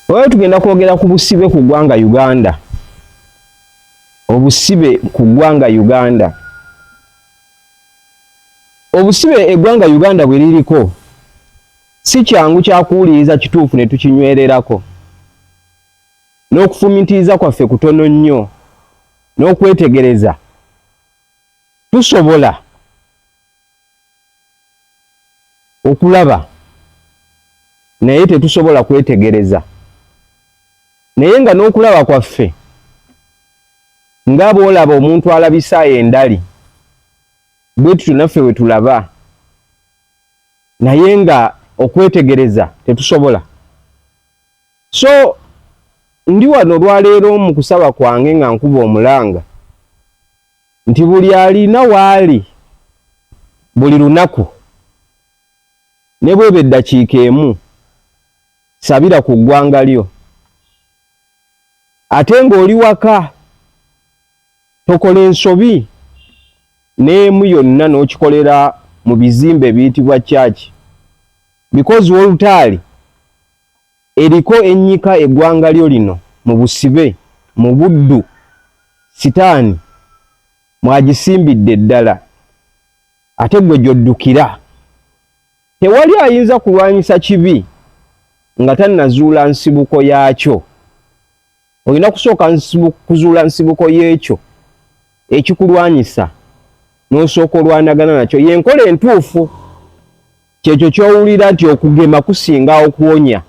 Olwaleero tugenda kwogera ku busibe ku ggwanga Uganda. Obusibe ku ggwanga Uganda. Obusibe eggwanga Uganda bwe liriko si kyangu kya kuwuliriza kituufu ne tukinywererako. N'okufumiitiriza kwaffe kutono nnyo n'okwetegereza tusobola okulaba naye tetusobola kwetegereza naye nga n'okulaba kwaffe nga bw'olaba omuntu alabisa endali bwe tutyo naffe bwe tulaba naye nga okwetegereza tetusobola. So ndi wano olwaleero mu kusaba kwange nga nkuba omulanga nti buli alina waali buli lunaku ne bweba eddakiika emu sabira ku ggwanga lyo ate ng'oli waka tokola ensobi n'emu yonna n'okikolera mu bizimbe ebiyitibwa church because wolutaali eriko ennyika eggwanga lyo lino mu busibe mu buddu sitaani mwagisimbidde ddala ate gwe gy'oddukira. Tewali ayinza kulwanyisa kibi nga tannazuula nsibuko yaakyo. Olina kusooka kuzuula nsibuko y'ekyo ekikulwanyisa n'osooka olwanagana nakyo. Y'enkola entuufu. Kyekyo ky'owulira nti okugema kusinga okuwonya.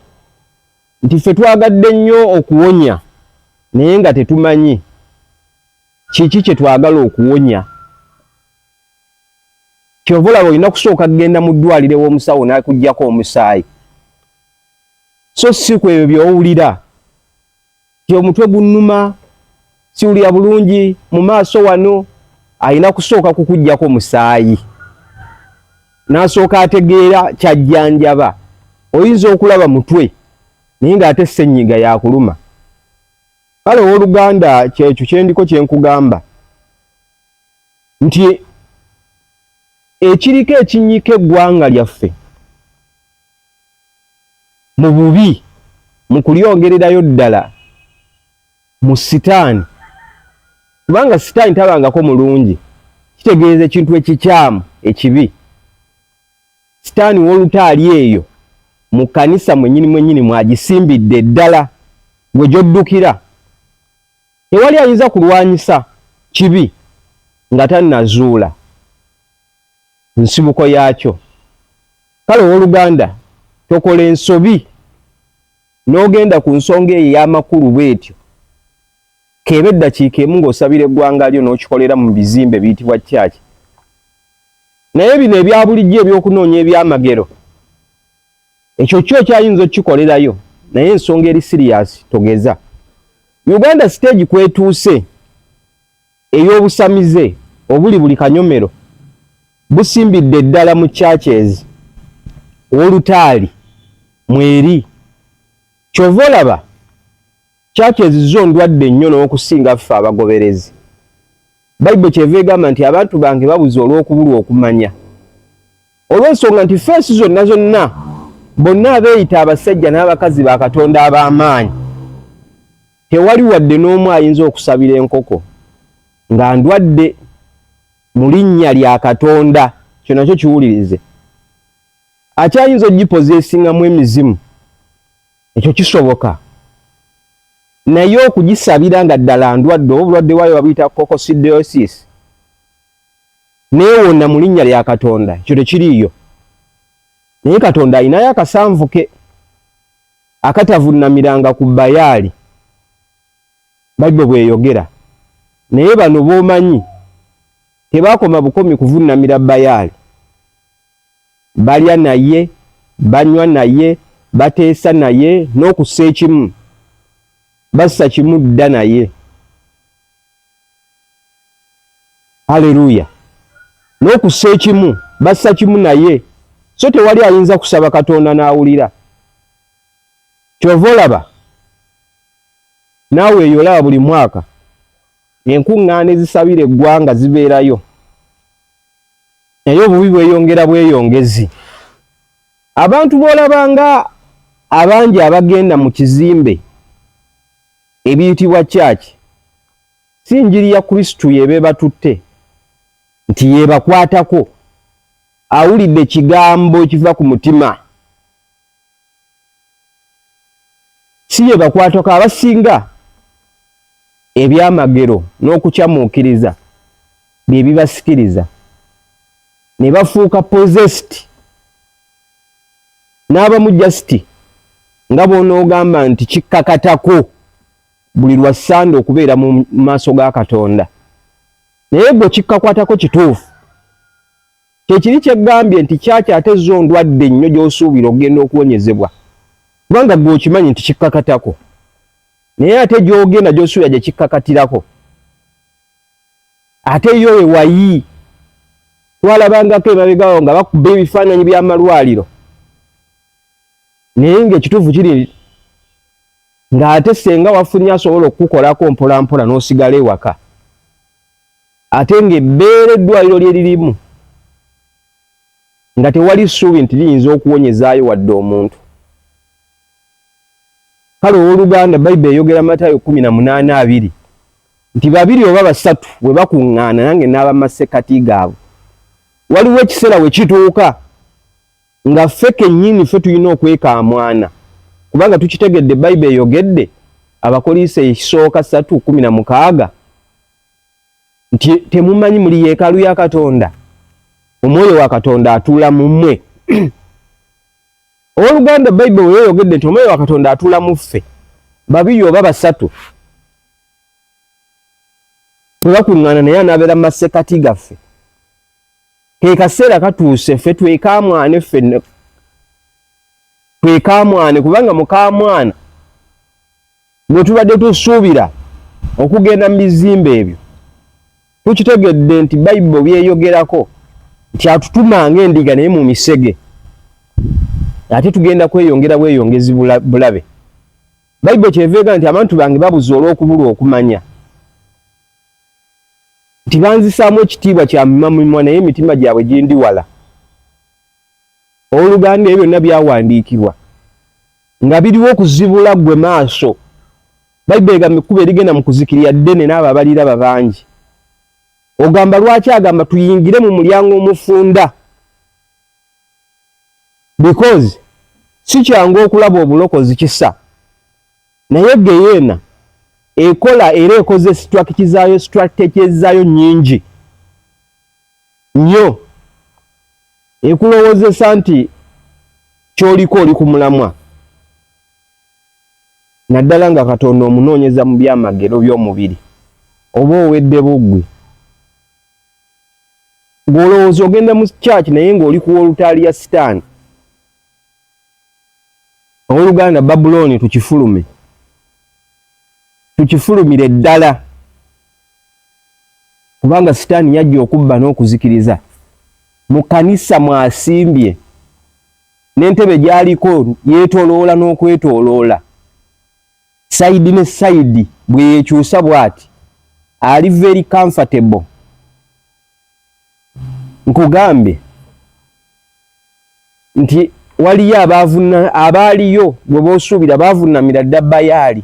Nti ffe twagadde nnyo okuwonya naye nga tetumanyi kiki kye twagala okuwonya. Kyova olaba olina kusooka kugenda mu ddwaliro ew'omusawo n'akuggyako omusaayi, so si ku ebyo by'owulira nti omutwe gunnuma, siwulira bulungi mu maaso wano. Alina kusooka kukuggyako musaayi n'asooka ategeera ky'ajjanjaba. Oyinza okulaba mutwe naye ng'ate ssennyiga yakuluma. Kale owooluganda, kyekyo kyendiko kye nkugamba nti ekiriko ekinnyika eggwanga lyaffe mu bubi mu kulyongererayo ddala mu sitaani, kubanga sitaani tabangako mulungi, kitegeeza ekintu ekikyamu ekibi. Sitaani wolutaali eyo mu kkanisa mwennyini mwennyini mwagisimbidde ddala gwe gy'oddukira. Tewali ayinza kulwanyisa kibi nga tannazuula nsibuko yaakyo. Kale ow'oluganda, tokola ensobi n'ogenda ku nsonga eyo ey'amakulu bw'etyo, k'ebe eddakiika emu ng'osabira eggwanga lyo n'okikolera mu bizimbe ebiyitibwa church. Naye bino ebya bulijjo eby'okunoonya ebyamagero, ekyo kyo okyayinza okukikolerayo, naye ensonga eri siriyasi togeza. Uganda siteegi kw'etuuse ey'obusamize obuli buli kanyomero busimbidde ddala mu churches wolutaali mweri. Kyova olaba churches zo ndwadde nnyo n'okusinga ffe abagoberezi. Bayibuli kyeva egamba nti abantu bange babuze olw'okubulwa okumanya, olw'ensonga nti feesi zonna zonna bonna abeeyita abasajja n'abakazi ba Katonda ab'amaanyi tewali wadde n'omu ayinza okusabira enkoko nga ndwadde mu linnya lya Katonda. Kyo nakyo kiwulirize. Akyayinza ogipozeesingamu emizimu, ekyo kisoboka, naye okugisabira nga ddala ndwadde oba obulwadde bwayo babuyita coccidiosis neewona mu linnya lya Katonda, ekyo tekiriiyo. Naye Katonda alinayo akasanvu ke akatavunnamiranga ku Bayaali, Bayibuli bw'eyogera. Naye bano b'omanyi tebakoma bukomi kuvunnamira Bayaali, balya naye, banywa naye, bateesa naye, n'okussa ekimu bassa kimu dda naye. Haleluya! N'okussa ekimu bassa kimu naye, so tewali ayinza kusaba Katonda n'awulira. Kyova olaba naawe eyo olaba buli mwaka enkuŋŋaana ezisabira eggwanga zibeerayo, naye obubi bweyongera bweyongezi. Abantu b'olaba nga Abangi abagenda mu kizimbe ebiyitibwa church, si njiri ya Kristu yebebatutte nti yebakwatako, awulidde kigambo ekiva ku mutima, si yebakwatako. Abasinga ebyamagero n'okukyamuukiriza bye bibasikiriza ne bafuuka possessed, n'abamu just nga bw'onoogamba nti kikkakatako buli lwa Ssande okubeera mu maaso ga Katonda, naye gwe kikkakwatako kituufu. Kyekiri kyeggambye nti kyaki ate zo ndwadde nnyo gy'osuubira okugenda okuwonyezebwa, kubanga gwe okimanyi nti kikkakatako, naye ate gy'ogenda gy'osuubira gye kikkakatirako ate yo ewayi. Twalabangako emabegawo nga bakuba ebifaananyi by'amalwaliro, naye ng'ekituufu kiri ng'ate senga wafunye asobola okukukolako mpola mpola n'osigala ewaka, ate ng'ebbeera eddwaliro lye lirimu nga tewali ssuubi nti liyinza okuwonyezaayo wadde omuntu. Kale owooluganda, Bayibuli eyogera Matayo 18:20 nti babiri oba basatu bwe bakuŋŋaana, nange n'aba masekkati gaabwe. Waliwo ekiseera we kituuka nga ffe kennyini ffe tulina okwekaamwana, kubanga tukitegedde Bayibuli eyogedde Abakoliisa ekisooka 3:16 nti temumanyi muli yeekaalu ya Katonda, omwoyo wa Katonda atuula mu mmwe. Owooluganda, Bayibuli we yeyogedde nti omwoyo wa Katonda atuula mu ffe, babiri oba basatu bwe bakuŋŋaana naye anaabeera mu masekkati gaffe. Ke kaseera katuuse ffe twekaamwane, ffe twekaamwane, kubanga mukaamwana gwe tubadde tusuubira okugenda mu bizimbe ebyo tukitegedde nti Bayibuli byeyogerako nti atutuma ng'endiga naye mu misege, ate tugenda kweyongera bweyongezi bulabe. Bayibuli kyeva nti abantu bange babuze olw'okubulwa okumanya, nti banzisaamu ekitiibwa kya mimwa naye emitima gyabwe gindi wala. Owooluganda, ebyo byonna byawandiikibwa nga biriwo okuzibula ggwe maaso. Bayibuli egamba ekkubo erigenda mu kuzikirira ddene n'abo abaliraba bangi. Ogamba lwaki agamba tuyingire mu mulyango omufunda? Because si kyangu okulaba obulokozi kisa, naye geyeena ekola era ekoze strategy zaayo, strategies zaayo nnyingi nnyo, ekulowoozesa nti ky'oliko oli ku mulamwa, naddala nga Katonda omunoonyeza mu byamagero by'omubiri, oba owedde buggwi ng'olowooza ogenda mu church naye ng'oli ku wolutaali ya Sitaani. Owooluganda, Babulooni tukifulume, tukifulumire ddala, kubanga Sitaani yajja okubba n'okuzikiriza. Mu kanisa mwasimbye n'entebe gy'aliko yeetoloola n'okwetooloola side ne side, bwe yeekyusa bw'ati ali very comfortable. Nkugambye nti waliyo abaavuna abaaliyo gwe boosuubira baavunamira dda Bayaali,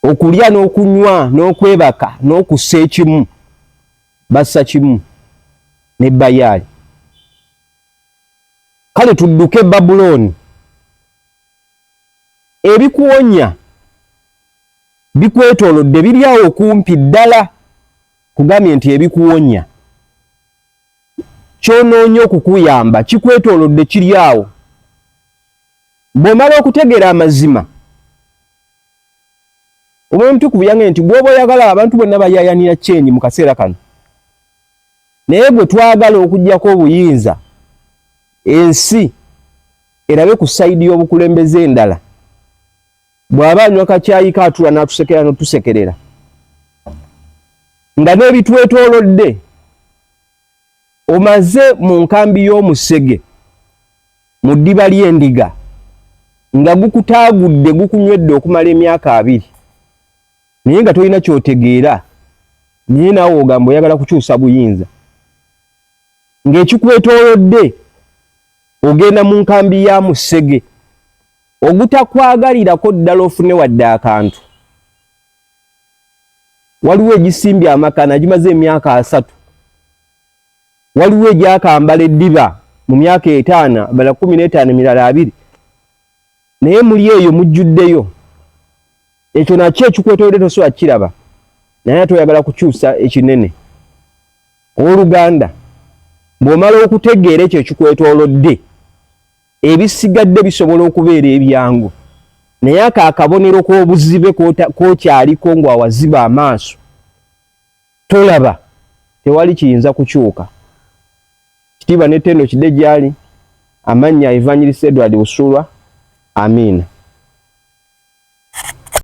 okulya n'okunywa n'okwebaka n'okussa ekimu bassa kimu ne Bayaali. Kale tudduke Babulooni. Ebikuwonya bikwetoolodde, biri awo kumpi ddala. Kugambye nti ebikuwonya kyonoonya okukuyamba kikwetoolodde, kiri awo. Bw'omala okutegeera amazima, Omwoyo Omutukuvu yange nti gw'oba oyagala, abantu bonna bayaayanira change mu kaseera kano, naye gwe twagala okuggyako obuyinza, ensi erabe ku side y'obukulembeze endala. Bw'aba anywa kakyayi ke atula n'atusekera n'otusekerera nga n'ebitwetoolodde omaze mu nkambi y'omusege mu ddiba ly'endiga nga gukutaagudde, gukunywedde okumala emyaka 20, naye nga tolina kyotegeera, naye naawe ogamba oyagala kukyusa buyinza ng'ekikwetoolodde. Ogenda mu nkambi ya musege ogutakwagalirako ddala ofune wadde akantu. Waliwo egisimbye amakana gimaze emyaka 30, waliwo egyakambala eddiba mu myaka 5, bala 15, emirala 20, naye muli eyo mujjuddeyo. Ekyo nakyo ekikwetoolodde tosobola kukiraba, naye ate oyagala kukyusa ekinene. Owooluganda, bw'omala okutegeera ekyo ekikwetoolodde, ebisigadde bisobola okubeera ebyangu, naye ako akabonero k'obuzibe k'okyaliko ng'awaziba amaaso tolaba, tewali kiyinza kukyuka. Kitiibwa n'ettendo kidde gy'ali. Amannya Evangelist Edward Busuulwa. Amiina.